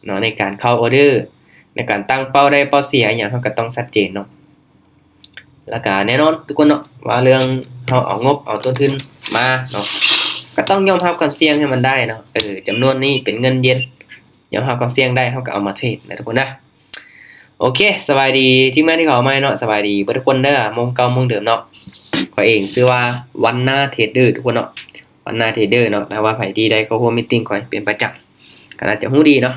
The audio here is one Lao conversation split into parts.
ເນາະ ໃນການເຂົ້າອໍເດີ ໃນການຕັ້ງເປົ້າໄດ້ເປົ້າເສຍອີ່ຫຍັງ ເຮົາກໍຕ້ອງຊັດເຈນເນາະ. ແລ້ວກໍແນ່ນອນທຸກຄົນເນາະ ວ່າເລື່ອງເຮົາເອົາງົບເອົາຕົ້ນທຶນມາເນາະ ກໍຕ້ອງຍອມຮັບຄວາມສ່ຽງໃຫ້ມັນໄດ້ເນາະ. ເອີ ຈຳນວນນີ້ເປັນເງິນເຢັນ ຍອມຮັບຄວາມສ່ຽງໄດ້ ເຮົາກໍເອົາມາເທຣດນະທຸກຄົນນະ. ໂອເຄ ສະບາຍດີທີມງານທີ່ເຂົ້າມາໃໝ່ເນາະ ສະບາຍດີເບິດທຸກຄົນເດີ ໂມງເກົ່າໂມງເດີມເນາະ. ຂ້ອຍເອງຊື່ວ່າວັນນາເທຣດເດີ ທຸກຄົນເນາະ ວັນນາເທຣດເດີເນາະ. ຖ້າວ່າໃຜທີ່ໄດ້ເຂົ້າຮ່ວມມີດຕິ້ງຂ້ອຍເປັນປະຈຳ ກໍໜ້າຈະຮູ້ດີເນາະ.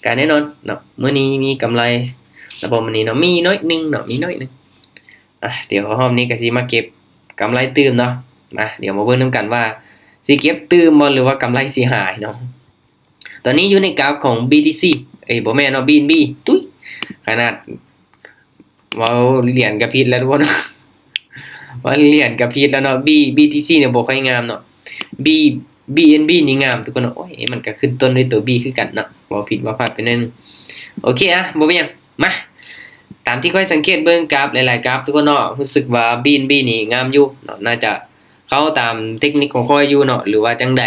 ກໍແນ່ນອນເນາະ ມື້ນີ້ມີກຳໄລ ແລ້ວບໍ່ມື້ນີ້ເນາະ ມີໜ້ອຍໜຶ່ງເນາະ ມີໜ້ອຍໜຶ່ງ. ອ່ະ ດຽວຮອບນີ້ກໍຊິມາເກັບກຳໄລຕື່ມເນາະ. ມາ ດຽວມາເບິ່ງນຳກັນວ່າຊິເກັບຕື່ມບໍ່ ຫຼືວ່າກຳໄລຊິຫາຍເນາະ. ຕອນນີ້ຢູ່ໃນກາຟຂອງ ບີ ທີ ຊີ ເອີຍ ບໍ່ແມ່ນເນາະ ບີ ເອັນ ບີ ຕຸ້ຍ ຂະໜາດເວົ້າຫຼຽນກໍຜິດແລ້ວທຸກຄົນ ເວົ້າຫຼຽນກໍຜິດແລ້ວເນາະ. ບີ ບີ ທີ ຊີ ນີ້ບໍ່ຄ່ອຍງາມເນາະ ບີ ບີ ເອັນ ບີ ນີ້ງາມທຸກຄົນເນາະ. ໂອ້ຍ ມັນກໍຂຶ້ນຕົ້ນດ້ວຍຕົວ ບີ ຄືກັນເນາະ ເວົ້າຜິດເວົ້າພາດໄປໜ້ອຍໜຶ່ງ. ໂອເຄ ອ່ະ ບໍ່ເປັນຫຍັງ ມາ ຕາມທີ່ຂ້ອຍສັງເກດເບິ່ງກາຟຫຼາຍໆກາຟທຸກຄົນເນາະ ຮູ້ສຶກວ່າ ບີ ເອັນ ບີ ນີ້ງາມຢູ່ເນາະ ໜ້າຈະເຂົ້າຕາມເຕັກນິກຂອງຂ້ອຍຢູ່ເນາະ ຫຼືວ່າຈັ່ງໃດ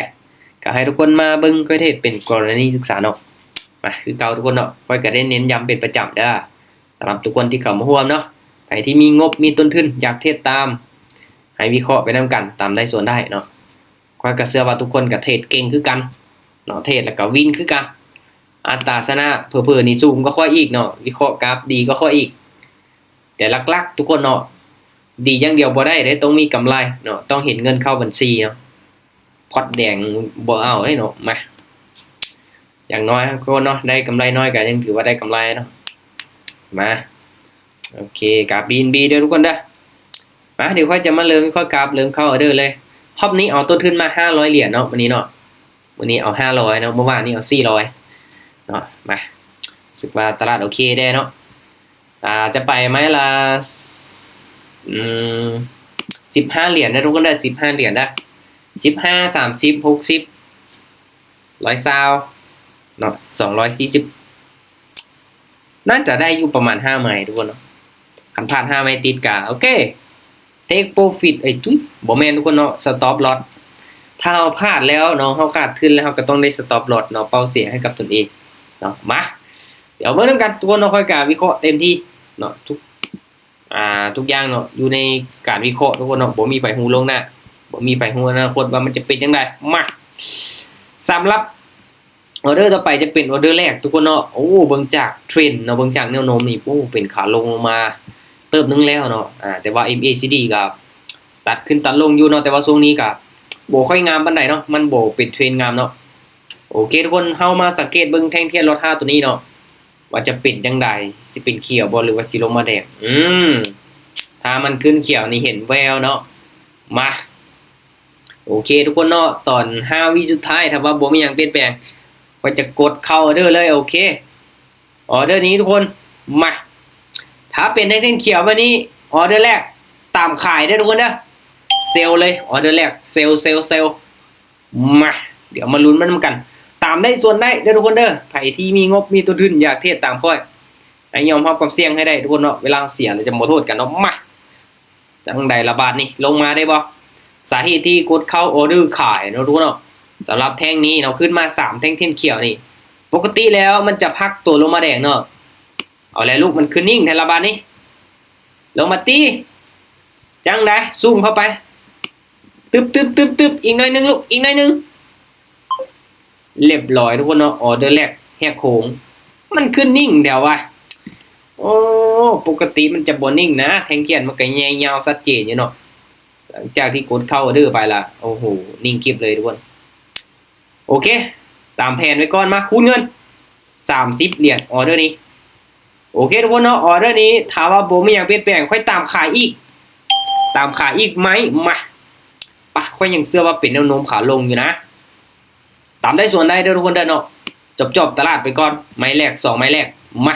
ກໍໃຫ້ທຸກຄົນມາເບິ່ງຂ້ອຍເທຣດເປັນກໍລະນີສຶກສາເນາະ. ມາ ຄືເກົ່າທຸກຄົນເນາະ ຂ້ອຍກໍໄດ້ເນັ້ນຢ້ຳເປັນປະຈຳເດີ ສຳລັບທຸກຄົນທີ່ເຂົ້າມາຮ່ວມເນາະ ໃຜທີ່ມີງົບມີຕົ້ນທຶນ ຢາກເທຣດຕາມ ໃຫ້ວິເຄາະໄປນຳກັນ ຕາມໄດ້ສ່ວນໄດ້ເນາະ. ຂ້ອຍກໍເຊື່ອວ່າທຸກຄົນກໍເທຣດເກັ່ງຄືກັນເນາະ ເທຣດແລ້ວກໍວິນຄືກັນ. ອັດຕາຊະນະເຜີໆນີ້ສູງກວ່າຂ້ອຍອີກເນາະ ວິເຄາະກາຟດີກວ່າຂ້ອຍອີກ. ແຕ່ຫຼັກໆທຸກຄົນເນາະ ດີຢ່າງດຽວບໍ່ໄດ້ເດ້ ຕ້ອງມີກຳໄລເນາະ ຕ້ອງເຫັນເງິນເຂົ້າບັນຊີເນາະ. ພອດແດງບໍ່ເອົາເດ້ເນາະ. ມາ ຢ່າງໜ້ອຍທຸກຄົນເນາະ ໄດ້ກຳໄລໜ້ອຍກໍຍັງຖືວ່າໄດ້ກຳໄລເນາະ. ມາ ໂອເຄ ກາຟ ບີ ເອັນ ບີ ເດີທຸກຄົນເດີ. ມາ ດຽວຂ້ອຍຈະມາເລີ່ມວິເຄາະກາຟ ເລີ່ມເຂົ້າອໍເດີເລີຍ. ຮອບນີ້ເອົາຕົ້ນທຶນມາຫ້າຮ້ອຍຫຼຽນເນາະ ມື້ນີ້ເນາະ ມື້ນີ້ເອົາຫ້າຮ້ອຍເນາະ ເມື່ອວານນີ້ເອົາສີ່ຮ້ອຍເນາະ. ມາ ຮູ້ສຶກວ່າຕະຫຼາດໂອເຄແດ່ເນາະ. ອ່າ ຈະໄປໄມ້ລະ ອືມ ສິບຫ້າຫຼຽນເດີທຸກຄົນເດີ ສິບຫ້າຫຼຽນເດີ ສິບຫ້າ ສາມສິບ ຫົກສິບ ຮ້ອຍຊາວເນາະ ສອງຮ້ອຍສີ່ສິບ ໜ້າຈະໄດ້ຢູ່ປະມານຫ້າໄມ້ທຸກຄົນເນາະ. ຄັນພາດຫ້າໄມ້ຕິດກະໂອເຄ ເທກໂປຟິດ ເອີຍ ຕຸ້ຍ ບໍ່ແມ່ນທຸກຄົນເນາະ ສະຕັອບລອສ. ຖ້າເຮົາພາດແລ້ວເນາະ ເຮົາຂາດທຶນແລ້ວ ເຮົາກໍຕ້ອງໄດ້ສະຕັອບລອສເນາະ ເປົ້າເສຍໃຫ້ກັບຕົນເອງເນາະ. ມາ ດຽວເບິ່ງນຳກັນທຸກຄົນເນາະ ຂ້ອຍກະວິເຄາະເຕັມທີ່ເນາະ ທຸກ ອ່າ ທຸກຢ່າງເນາະ ຢູ່ໃນການວິເຄາະທຸກຄົນເນາະ ບໍ່ມີໃຜຮູ້ລ່ວງໜ້າ ບໍ່ມີໃຜຮູ້ອະນາຄົດວ່າມັນຈະເປັນຈັ່ງໃດ. ມາ ສຳລັບ ອໍເດີຕໍ່ໄປຈະເປັນອໍເດີແລກທຸກຄົນເນາະ. ໂອ້ ເບິ່ງຈາກເທຣນເນາະ ເບິ່ງຈາກແນວໂນ້ມນີ້ ໂອ້ ເປັນຂາລົງລົງມາເຕີບໜຶ່ງແລ້ວເນາະ. ອ່າ ແຕ່ວ່າ ເອັມ ເອ ຊີ ດີ ກໍຕັດຂຶ້ນຕັດລົງຢູ່ເນາະ ແຕ່ວ່າຊ່ວງນີ້ກໍບໍ່ຄ່ອຍງາມປານໃດເນາະ ມັນບໍ່ເປັນເທຣນງາມເນາະ. ໂອເຄທຸກຄົນ ເຮົາມາສັງເກດເບິ່ງແທ່ງທຽນລອດຫ້າໂຕນີ້ເນາະ ວ່າຈະເປັນຈັ່ງໃດ ຊິເປັນຂຽວບໍ່ ຫຼືວ່າຊິລົງມາແດງ. ອືມ ຖ້າມັນຂຶ້ນຂຽວນີ້ເຫັນແວວເນາະ. ມາ ໂອເຄທຸກຄົນເນາະ ຕອນຫ້າວິສຸດທ້າຍ ຖ້າວ່າບໍ່ມີຫຍັງປ່ຽນແປງ ຂ້ອຍຈະກົດເຂົ້າອໍເດີເລີຍ. ໂອເຄ ອໍເດີນີ້ທຸກຄົນ ມາ ຖ້າເປັນແທ່ງຂຽວແບບນີ້ ອໍເດີແລກຕາມຂາຍເດີທຸກຄົນເດີ ເຊວເລີຍ ອໍເດີແລກ ເຊວ ເຊວ ເຊວ. ມາ ດຽວມາລຸ້ນໄປນຳກັນ ຕາມໄດ້ສ່ວນໄດ້ເດີທຸກຄົນເດີ. ໃຜທີ່ມີງົບມີຕົ້ນທຶນ ຢາກເທຣດຕາມຂ້ອຍ ໃຫ້ຍອມຮັບຄວາມສ່ຽງໃຫ້ໄດ້ທຸກຄົນເນາະ ເວລາເຮົາເສຍແລ້ວຈະບໍ່ໂທດກັນເນາະ. ມາ ຈັ່ງໃດລະບາດນີ້ ລົງມາໄດ້ບໍ່? ສາເຫດທີ່ກົດເຂົ້າອໍເດີຂາຍເນາະທຸກຄົນເນາະ ສຳລັບແທ່ງນີ້ເນາະ ຂຶ້ນມາສາມແທ່ງຂຽວນີ້ ປົກກະຕິແລ້ວມັນຈະພັກໂຕລົງມາແດງເນາະ. ເອົາແລ້ວລູກ ມັນຂຶ້ນນິ່ງແທ້ລະບາດນີ້ ລົງມາຕີ ຈັ່ງໃດ ຊູມເຂົ້າໄປ ຕຶບໆໆໆ ອີກໜ້ອຍໜຶ່ງລູກ ອີກໜ້ອຍໜຶ່ງ. ລຽບຮ້ອຍທຸກຄົນເນາະ ອໍເດີແລກແຫກໂຄ້ງ ມັນຄືນິ່ງແທ້ວະ. ໂອ້ ປົກກະຕິມັນຈະບໍ່ນິ່ງນະ ແທ່ງຂຽວມັນກໍໃຫຍ່ຍາວຊັດເຈນຢູ່ເນາະ. ຫຼັງຈາກທີ່ກົດເຂົ້າອໍເດີໄປລະ ໂອ້ໂຫ ນິ່ງກິບເລີຍທຸກຄົນ. ໂອເຄ ຕາມແຜນໄວ້ກ່ອນ ມາຄູນເງິນ ສາມສິບຫຼຽນ ອໍເດີນີ້. ໂອເຄທຸກຄົນເນາະ ອໍເດີນີ້ ຖ້າວ່າບໍ່ມີຫຍັງປ່ຽນແປງ ຂ້ອຍຕາມຂາຍອີກ ຕາມຂາຍອີກໄມ້ ມາ ປະ ຂ້ອຍຍັງເຊື່ອວ່າເປັນແນວໂນ້ມຂາລົງຢູ່ນະ. ຕາມໄດ້ສ່ວນໄດ້ເດີທຸກຄົນເດີເນາະ ຈອບໆຕະຫຼາດໄປກ່ອນ ໄມ້ແລກ ສອງໄມ້ແລກ ມາ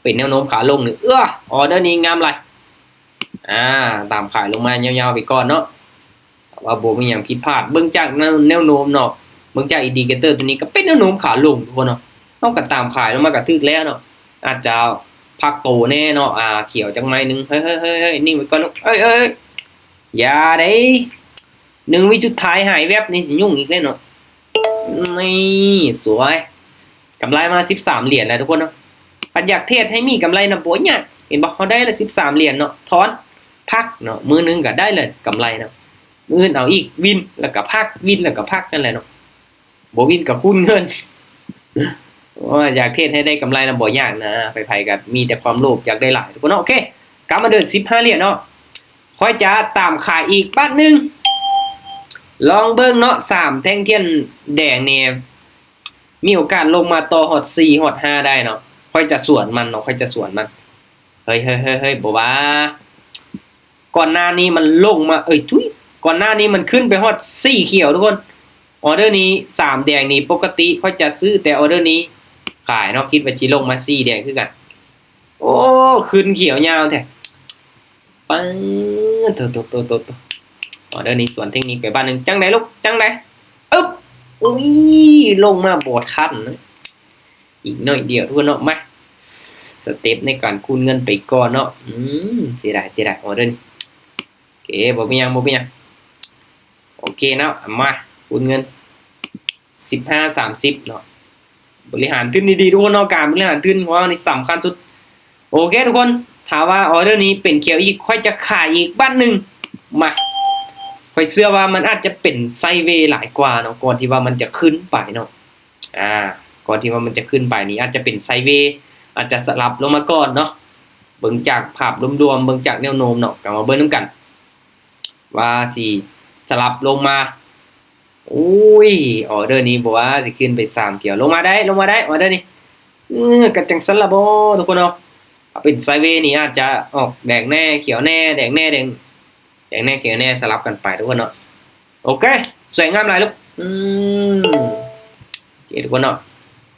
ເປັນແນວໂນ້ມຂາລົງນີ້ ເອື້ອ ອໍເດີນີ້ງາມຫຼາຍ. ອ່າ ຕາມຂາຍລົງມາຍາວໆໄປກ່ອນເນາະ ຖ້າວ່າບໍ່ມີຫຍັງຜິດພາດ ເບິ່ງຈາກແນວ ແນວໂນ້ມເນາະ ເບິ່ງຈາກອິນດິເຄເຕີໂຕນີ້ກໍເປັນແນວໂນ້ມຂາລົງທຸກຄົນເນາະ. ເຮົາກໍຕາມຂາຍລົງມາກໍຖືກແລ້ວເນາະ ອາດຈະພັກໂຕແດ່ເນາະ. ອ່າ ຂຽວຈັກໄມ້ໜຶ່ງ ເຮີ້ຍໆໆໆ ນິ່ງໄວ້ກ່ອນລູກ ເອີຍໆ ຢ່າເດ້ ໜຶ່ງວິສຸດທ້າຍຫາຍແວບນີ້ ຊິຫຍຸ້ງອີກແລ້ວເນາະ. ນີ້ ສວຍ ກຳໄລມາສິບສາມຫຼຽນແລ້ວທຸກຄົນເນາະ. ຄັນຢາກເທຣດໃຫ້ມີກຳໄລນຳບໍ່ຍາກ ເຫັນບໍ່? ເຮົາໄດ້ລະສິບສາມຫຼຽນເນາະ ຖອນ ພັກເນາະ ມື້ໜຶ່ງກໍໄດ້ເລີຍກຳໄລເນາະ. ມື້ອື່ນເອົາອີກ ວິນແລ້ວກໍພັກ ວິນແລ້ວກໍພັກ ນັ້ນແຫຼະເນາະ. ບໍ່ວິນກໍຄູນເງິນ. ໂອ້ຍ ຢາກເທຣດໃຫ້ໄດ້ກຳໄລນຳບໍ່ຍາກນະ ໃຜໆກໍມີແຕ່ຄວາມໂລບຢາກໄດ້ຫຼາຍທຸກຄົນເນາະ. ໂອເຄ ກັບມາເດີ ສິບຫ້າຫຼຽນເນາະ. ຂ້ອຍຈະຕາມຂາຍອີກບາດໜຶ່ງ ລອງເບິ່ງເນາະ. ສາມແທ່ງທຽນແດງນີ້ ມີໂອກາດລົງມາຕໍ່ຮອດສີ່ຮອດຫ້າໄດ້ເນາະ. ຂ້ອຍຈະສວນມັນເນາະ ຂ້ອຍຈະສວນມັນ. ເຮີ້ຍໆໆໆ ບໍ່ວ່າ ກ່ອນໜ້ານີ້ມັນລົງມາ ເອີຍ ທຸຍ ກ່ອນໜ້ານີ້ມັນຂຶ້ນໄປຮອດສີ່ຂຽວທຸກຄົນ. ອໍເດີນີ້ ສາມແດງນີ້ ປົກກະຕິຂ້ອຍຈະຊື້ແຕ່ອໍເດີນີ້ຂາຍເນາະ. ຄິດວ່າຊິລົງມາສີ່ແດງຄືກັນ. ໂອ້ ຂຶ້ນຂຽວຍາວແທ້ ປາດໂທ້ໆໆໆ. ອໍເດີນີ້ສວນເທັກນິກໄປບາດໜຶ່ງ. ຈັ່ງໃດລູກ ຈັ່ງໃດ? ອຶບ ອຸ້ຍ ລົງມາບໍ່ທັນ. ອີກໜ້ອຍດຽວທຸກຄົນເນາະ. ມາ ສະເຕັບໃນການຄູນເງິນໄປກ່ອນເນາະ. ອືມ ເສຍດາຍ ເສຍດາຍ ອໍເດີນີ້. ໂອເຄ ບໍ່ເປັນຫຍັງ ບໍ່ເປັນຫຍັງ. ໂອເຄເນາະ ມາຄູນເງິນ ສິບຫ້າ ສາມສິບເນາະ. ບໍລິຫານທຶນດີໆ ທຸກຄົນເນາະ. ການບໍລິຫານທຶນຂອງເຮົານີ້ສຳຄັນສຸດ. ໂອເຄທຸກຄົນ ຖ້າວ່າອໍເດີນີ້ເປັນຂຽວອີກ ຂ້ອຍຈະຂາຍອີກບາດໜຶ່ງ. ມາ ຂ້ອຍເຊື່ອວ່າມັນອາດຈະເປັນໄຊເວຫຼາຍກວ່າເນາະ ກ່ອນທີ່ວ່າມັນຈະຂຶ້ນໄປເນາະ. ອ່າ ກ່ອນທີ່ວ່າມັນຈະຂຶ້ນໄປນີ້ ອາດຈະເປັນໄຊເວ ອາດຈະສະຫຼັບລົງມາກ່ອນເນາະ. ເບິ່ງຈາກພາບລວມໆ ເບິ່ງຈາກແນວໂນ້ມເນາະ ກໍມາເບິ່ງນຳກັນ ວ່າຊິສະຫຼັບລົງມາ. ໂອ້ຍ ອໍເດີນີ້ບໍ່ວ່າຊິຂຶ້ນໄປສາມຂຽວ. ລົງມາໄດ້ ລົງມາໄດ້ ອໍເດີນີ້. ເອີ ກໍຈັ່ງຊັ້ນລະບໍທຸກຄົນເນາະ. ຖ້າເປັນໄຊເວນີ້ອາດຈະອອກແດງແດ່ ຂຽວແດ່ ແດງແດ່ ແດງ ແດງແດ່ ຂຽວແດ່ ສະຫຼັບກັນໄປທຸກຄົນເນາະ. ໂອເຄ ສວຍງາມຫຼາຍລູກ. ອືມ ໂອເຄທຸກຄົນເນາະ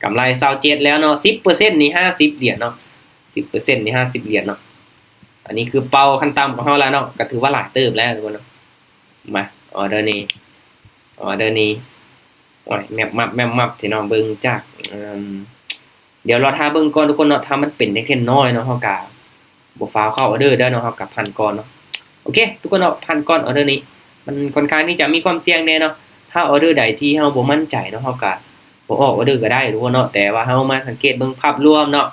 ກຳໄລຊາວເຈັດແລ້ວເນາະ. ສິບເປີເຊັນນີ້ຫ້າສິບຫຼຽນເນາະ ສິບເປີເຊັນນີ້ຫ້າສິບຫຼຽນເນາະ. ອັນນີ້ຄືເປົ້າຂັ້ນຕ່ຳຂອງເຮົາແລ້ວເນາະ ກໍຖືວ່າຫຼາຍເຕີບແລ້ວທຸກຄົນເນາະ. ມາ ອໍເດີນີ້ ອໍເດີນີ້ ໂອ້ຍ ແມັບມັບແມັບມັບແທ້ເນາະ. ເບິ່ງຈາກ ເອີ່ມ ດຽວລໍຖ້າເບິ່ງກ່ອນທຸກຄົນເນາະ. ຖ້າມັນເປັນແທ່ງທຽນນ້ອຍເນາະ ເຮົາກະບໍ່ຟ້າວເຂົ້າອໍເດີເດີເນາະ ເຮົາກະພັນກ່ອນເນາະ. ໂອເຄທຸກຄົນເນາະ ພັນກ່ອນ. ອໍເດີນີ້ມັນຄ່ອນຂ້າງທີ່ຈະມີຄວາມສ່ຽງແດ່ເນາະ. ຖ້າອໍເດີໃດທີ່ເຮົາບໍ່ໝັ້ນໃຈເນາະ ເຮົາກະບໍ່ອອກອໍເດີກໍໄດ້ທຸກຄົນເນາະ. ແຕ່ວ່າເຮົາມາສັງເກດເບິ່ງພາບລວມເນາະ.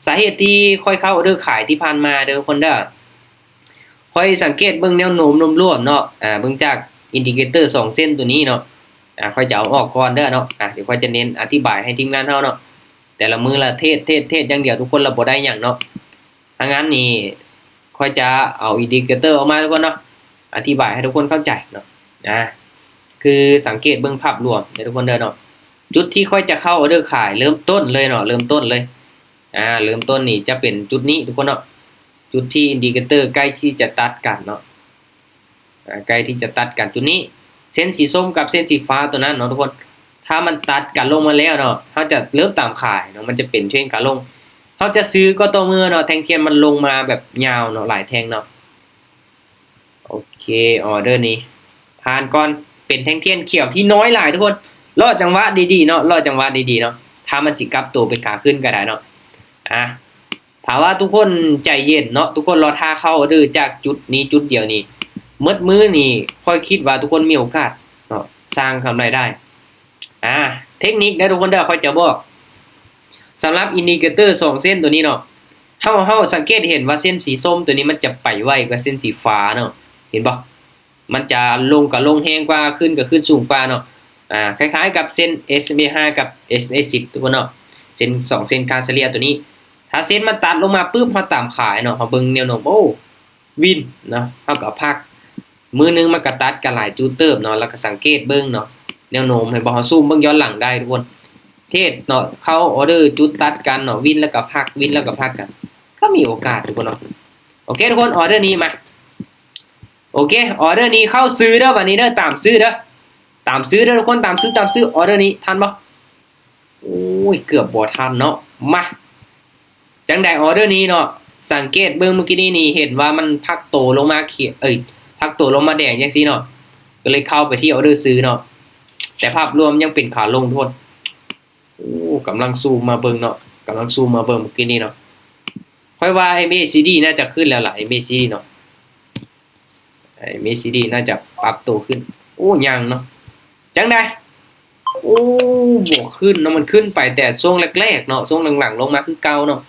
ສາເຫດທີ່ຂ້ອຍເຂົ້າອໍເດີຂາຍທີ່ຜ່ານມາເດີທຸກຄົນເດີ ຂ້ອຍສັງເກດເບິ່ງແນວໂນ້ມລວມໆເນາະ ອາ ເບິ່ງຈາກອິນດິເຄເຕີສອງເສັ້ນໂຕນີ້ເນາະ. ອາ ຂ້ອຍຈະເອົາອອກກ່ອນເດີເນາະ. ອາ ດຽວຂ້ອຍຈະເນັ້ນອະທິບາຍໃຫ້ທີມງານເຮົາເນາະ. ແຕ່ລະມື້ລະເທຣດ ເທຣດ ເທຣດຢ່າງດຽວ ທຸກຄົນລະບໍ່ໄດ້ຫຍັງເນາະ. ຖ້າງານນີ້ຂ້ອຍຈະເອົາອິນດິເຄເຕີອອກມາທຸກຄົນເນາະ ອະທິບາຍໃຫ້ທຸກຄົນເຂົ້າໃຈເນາະ. ອາ ຄືສັງເກດເບິ່ງພາບລວມເດີທຸກຄົນເດີເນາະ. ຈຸດທີ່ຂ້ອຍຈະເຂົ້າອໍເດີຂາຍເລີ່ມຕົ້ນເລີຍເນາະ ເລີ່ມຕົ້ນເລີຍ ອາ ເລີ່ມຕົ້ນນີ້ຈະເປັນຈຸດນີ້ທຸກຄົນເນາະ. ຈຸດທີ່ອິນດິເຄເຕີໃກ້ທີ່ຈະຕັດກັນເນາະ ອາ ໃກ້ທີ່ຈະຕັດກັນຈຸດນີ້ ເສັ້ນສີສົ້ມກັບເສັ້ນສີຟ້າໂຕນັ້ນເນາະທຸກຄົນ. ຖ້າມັນຕັດກັນລົງມາແລ້ວເນາະ ເຮົາຈະເລີ່ມຕາມຂາຍເນາະ ມັນຈະເປັນເທຣນຂາລົງ. ເຮົາຈະຊື້ກໍຕໍ່ເມື່ອເນາະ ແທ່ງທຽນມັນລົງມາແບບຍາວເນາະ ຫຼາຍແທ່ງເນາະ. ໂອເຄ ອໍເດີນີ້ຜ່ານກ່ອນ ເປັນແທ່ງທຽນຂຽວທີ່ນ້ອຍຫຼາຍທຸກຄົນ. ລໍຈັງຫວະດີໆເນາະ ລໍຈັງຫວະດີໆເນາະ ຖ້າມັນຊິກັບໂຕເປັນຂາຂຶ້ນກໍໄດ້ເນາະ. ອາ ຖ້າວ່າທຸກຄົນໃຈເຢັນເນາະ ທຸກຄົນລໍຖ້າເຂົ້າອໍເດີຈາກຈຸດນີ້ຈຸດດຽວນີ້ ໝົດມື້ນີ້ ຂ້ອຍຄິດວ່າທຸກຄົນມີໂອກາດເນາະ ສ້າງກຳໄລໄດ້. ອາ ເທັກນິກເດີທຸກຄົນເດີ ຂ້ອຍຈະບອກ ສຳລັບອິນດິເຄເຕີສອງເສັ້ນໂຕນີ້ເນາະ ເຮົາ ເຮົາສັງເກດເຫັນວ່າເສັ້ນສີສົ້ມໂຕນີ້ມັນຈະໄປໄວກວ່າເສັ້ນສີຟ້າເນາະ ເຫັນບໍ່? ມັນຈະລົງກໍລົງແຮງກວ່າ ຂຶ້ນກໍຂຶ້ນສູງກວ່າເນາະ. ອາ ຄ້າຍໆກັບເສັ້ນເອສເອັມເອຫ້າກັບເອສເອັມເອສິບທຸກຄົນເນາະ ເສັ້ນ ສອງເສັ້ນຄ່າສະເລ່ຍໂຕນີ້. ຖ້າເສັ້ນມັນຕັດລົງມາປຶບ ເຮົາຕາມຂາຍເນາະ ເຮົາເບິ່ງແນວໂນ້ມ ໂອ້ ວິນເນາະ ເຮົາກໍພັກ. ມື້ໜຶ່ງມັນກໍຕັດກັນຫຼາຍຈຸດເຕີບເນາະ ແລ້ວກໍສັງເກດເບິ່ງເນາະ ແນວໂນ້ມ ເຫັນບໍ່? ເຮົາຊູມເບິ່ງຍ້ອນຫຼັງໄດ້ທຸກຄົນ. ເທຣດເນາະ ເຂົ້າອໍເດີຈຸດຕັດກັນເນາະ ວິນແລ້ວກໍພັກ ວິນແລ້ວກໍພັກກັນ ກໍມີໂອກາດທຸກຄົນເນາະ. ໂອເຄທຸກຄົນ ອໍເດີນີ້ມາ ໂອເຄ ອໍເດີນີ້ເຂົ້າຊື້ເດີ ບາດນີ້ເດີ ຕາມຊື້ເດີ ຕາມຊື້ເດີທຸກຄົນ ຕາມຊື້ ຕາມຊື້. ອໍເດີນີ້ທັນບໍ່? ໂອ້ຍ ເກືອບບໍ່ທັນເນາະ. ມາ ຈັ່ງໃດ ອໍເດີນີ້ເນາະ ສັງເກດເບິ່ງມື້ກີ້ນີ້ນີ້ ເຫັນວ່າມັນພັກໂຕລົງມາຂຽວ ເອີຍ ພັກໂຕລົງມາແດງຈັ່ງຊີ້ເນາະ ກໍເລີຍເຂົ້າໄປທີ່ອໍເດີຊື້ເນາະ. ແຕ່ພາບລວມຍັງເປັນຂາລົງທຸກຄົນ. ໂອ້ ກຳລັງຊູມມາເບິ່ງເນາະ ກຳລັງຊູມມາເບິ່ງມື້ກີ້ນີ້ເນາະ. ຂ້ອຍວ່າເອັມເອຊີດີ ໜ້າຈະຂຶ້ນແລ້ວລະ ເອັມເອຊີດີ ເນາະ ເອັມເອຊີດີ ໜ້າຈະປັບໂຕຂຶ້ນ. ໂອ້ ຍັງເນາະ. ຈັ່ງໃດ ໂອ້ ບໍ່ຂຶ້ນເນາະ, ມັນຂຶ້ນໄປແຕ່ຊ່ວງແລກໆເນາະ, ຊ່ວງຫຼັງໆລົງມາຄືເກົ່າເນາະ.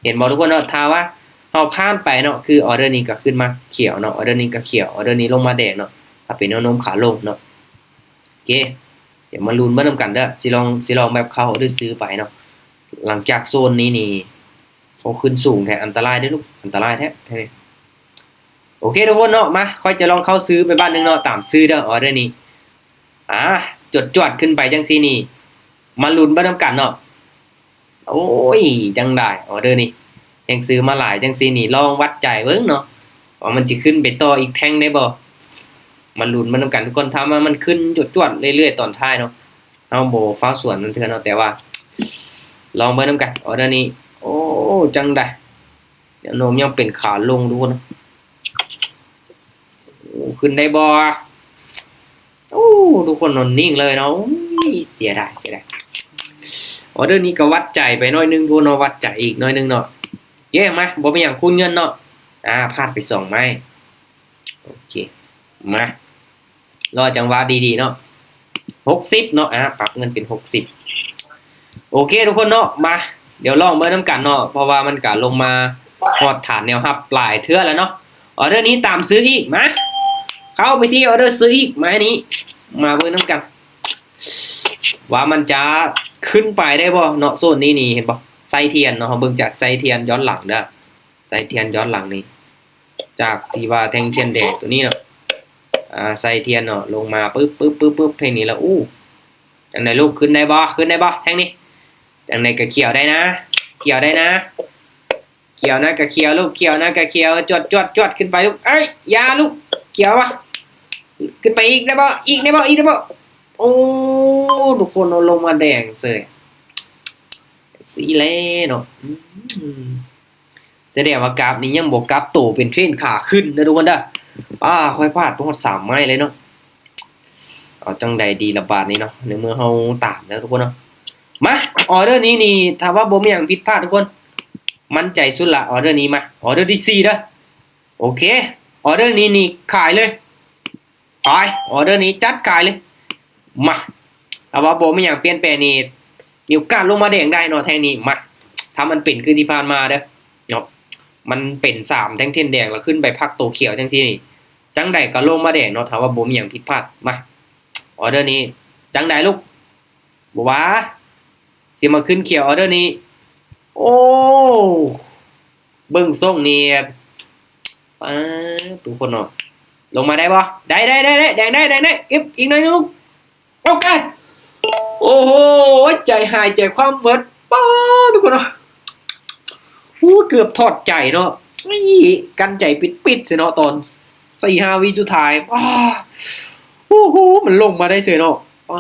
ເຫັນບໍ່ທຸກຄົນເນາະ? ຖ້າວ່າເຮົາຜ່ານໄປເນາະ ຄືອໍເດີນີ້ກໍຂຶ້ນມາຂຽວເນາະ, ອໍເດີນີ້ກໍຂຽວ, ອໍເດີນີ້ລົງມາແດງເນາະ, ຖ້າເປັນແນວໂນ້ມຂາລົງເນາະ. ໂອເຄ ດຽວມາລຸ້ນເບິ່ງນຳກັນເດີ. ຊິລອງ ຊິລອງແບບເຂົ້າ ຫຼື ຊື້ໄປເນາະ. ຫຼັງຈາກໂຊນນີ້ນີ້ ໂອ້ ຂຶ້ນສູງແທ້, ອັນຕະລາຍເດ້ລູກ, ອັນຕະລາຍແທ້. ໂອເຄທຸກຄົນເນາະ, ມາ ຂ້ອຍຈະລອງເຂົ້າຊື້ໄປບາດໜຶ່ງເນາະ, ຕາມຊື້ເດີ ອໍເດີນີ້. ອ່າ ຈວດໆຂຶ້ນໄປຈັ່ງຊີ້ນີ້ ມາລຸ້ນເບິ່ງນຳກັນເນາະ. ໂອ້ຍ ຈັ່ງໃດ ອໍເດີນີ້ ແຮງຊື້ມາຫຼາຍຈັ່ງຊີ້ນີ້ ລອງວັດໃຈເບິ່ງເນາະ ວ່າມັນຊິຂຶ້ນໄປຕໍ່ອີກແທ່ງໄດ້ບໍ່. ມາລຸ້ນເບິ່ງນຳກັນທຸກຄົນ. ຖ້າວ່າມັນຂຶ້ນຈວດໆເລື້ອຍໆຕອນທ້າຍເນາະ ເຮົາບໍ່ຟ້າວສວນມັນເທື່ອເນາະ, ແຕ່ວ່າລອງເບິ່ງນຳກັນ ອໍເດີນີ້. ໂອ້ ຈັ່ງໃດ ແນວໂນ້ມຍັງເປັນຂາລົງທຸກຄົນ. ໂອ້ ຂຶ້ນໄດ້ບໍ່? ໂອ້ ທຸກຄົນນອນນິ່ງເລີຍເນາະ. ໂອ້ຍ ເສຍດາຍ ເສຍດາຍ. ອໍເດີນີ້ກໍວັດໃຈໄປໜ້ອຍໜຶ່ງພຸ້ນເນາະ, ວັດໃຈອີກໜ້ອຍໜຶ່ງເນາະ. ເຢ້ ມາ ບໍ່ເປັນຫຍັງ ຄູນເງິນເນາະ. ອ່າ ພາດໄປສອງໄມ້. ໂອເຄ ມາ ລໍຈັງຫວະດີໆເນາະ. ຫົກສິບເນາະ, ອ່າ ປັບເງິນເປັນຫົກສິບ. ໂອເຄທຸກຄົນເນາະ, ມາ ດຽວລອງເບິ່ງນຳກັນເນາະ, ເພາະວ່າມັນກະລົງມາຮອດຖານແນວຮັບຫຼາຍເທື່ອແລ້ວເນາະ. ອໍເດີນີ້ຕາມຊື້ອີກ, ມາ ເຂົ້າໄປທີ່ອໍເດີຊື້ອີກ, ມານີ້ ມາເບິ່ງນຳກັນວ່າມັນຈະຂຶ້ນໄປໄດ້ບໍ່ເນາະ. ໂຊນນີ້ນີ້ ເຫັນບໍ່ ໄສ້ທຽນເນາະ, ເຮົາເບິ່ງຈາກໄສ້ທຽນຍ້ອນຫຼັງເດີ, ໄສ້ທຽນຍ້ອນຫຼັງນີ້ ຈາກທີ່ວ່າແທ່ງທຽນແດງຕົວນີ້ເນາະ, ອ່າ ໄສ້ທຽນເນາະ ລົງມາປຶບ ປຶບ ປຶບ ປຶບ ແທ່ງນີ້ລະ. ໂອ້ ຈັ່ງໃດລູກ ຂຶ້ນໄດ້ບໍ່? ຂຶ້ນໄດ້ບໍ່ແທ່ງນີ້? ຈັ່ງໃດກໍຂຽວໄດ້ນະ ຂຽວໄດ້ນະ ຂຽວນະກໍຂຽວລູກ ຂຽວນະກໍຂຽວ. ຈວດ ຈວດ ຈວດ ຂຶ້ນໄປລູກ. ເອີຍ ຢ່າລູກ ຂຽວວະ. ຂຶ້ນໄປອີກໄດ້ບໍ່? ອີກໄດ້ບໍ່? ອີກໄດ້ບໍ່? ໂອ້ ທຸກຄົນ ເອົາລົງມາແດງເສີຍ ຊີ້ແຫຼະເນາະ. ອືມ ສະແດງວ່າກາບນີ້ຍັງບໍ່ກັບໂຕເປັນເທຣນຂາຂຶ້ນເດີທຸກຄົນເດີ. ປ້າ ຂ້ອຍພາດໄປຮອດສາມໄມ້ເລີຍເນາະ. ເອົາຈັ່ງໃດດີລະບາດນີ້ເນາະ ໃນເມື່ອເຮົາຕາມແລ້ວທຸກຄົນເນາະ. ມາ ອໍເດີນີ້ນີ້ ຖ້າວ່າບໍ່ມີຫຍັງຜິດພາດທຸກຄົນ ໝັ້ນໃຈສຸດລະ ອໍເດີນີ້. ມາ ອໍເດີທີສີ່ເດີ. ໂອເຄ ອໍເດີນີ້ນີ້ຂາຍເລີຍ. ຂາຍ ອໍເດີນີ້ຈັດຂາຍເລີຍ. ມາ ຖ້າວ່າບໍ່ມີຫຍັງປ່ຽນແປງນີ້ ມີໂອກາດລົງມາແດງໄດ້ເນາະແທ່ງນີ້. ມາ ຖ້າມັນເປັນຄືທີ່ຜ່ານມາເດີເນາະ, ມັນເປັນສາມແທ່ງທຽນແດງ ແລ້ວຂຶ້ນໄປພັກໂຕຂຽວຈັ່ງຊີ້ນີ້ ຈັ່ງໃດກໍລົງມາແດງເນາະ ຖ້າວ່າບໍ່ມີຫຍັງຜິດພາດ. ມາ ອໍເດີນີ້ ຈັ່ງໃດລູກ? ບໍ່ວ່າ ຊິມາຂຶ້ນຂຽວອໍເດີນີ້. ໂອ້ ເບິ່ງຊົງນີ້ ປ້າ ທຸກຄົນເນາະ ລົງມາໄດ້ບໍ່? ໄດ້ ໄດ້ ໄດ້ ໄດ້ ແດງໄດ້ ແດງໄດ້. ເກັບອີກໜ້ອຍໜຶ່ງ. ໂອເຄ ໂອ້ໂຫ ໃຈຫາຍໃຈຄວ່ຳເບິດ ປ້າ ທຸກຄົນເນາະ. ໂອ້ ເກືອບຖອດໃຈເນາະ ນີ້ ກັ້ນໃຈປິດໆ ຊິເນາະ ຕອນສີ່ຫ້າວິສຸດທ້າຍ. ປ້າ ໂອ້ໂຫ ມັນລົງມາໄດ້ເສີຍເນາະ. ປ້າ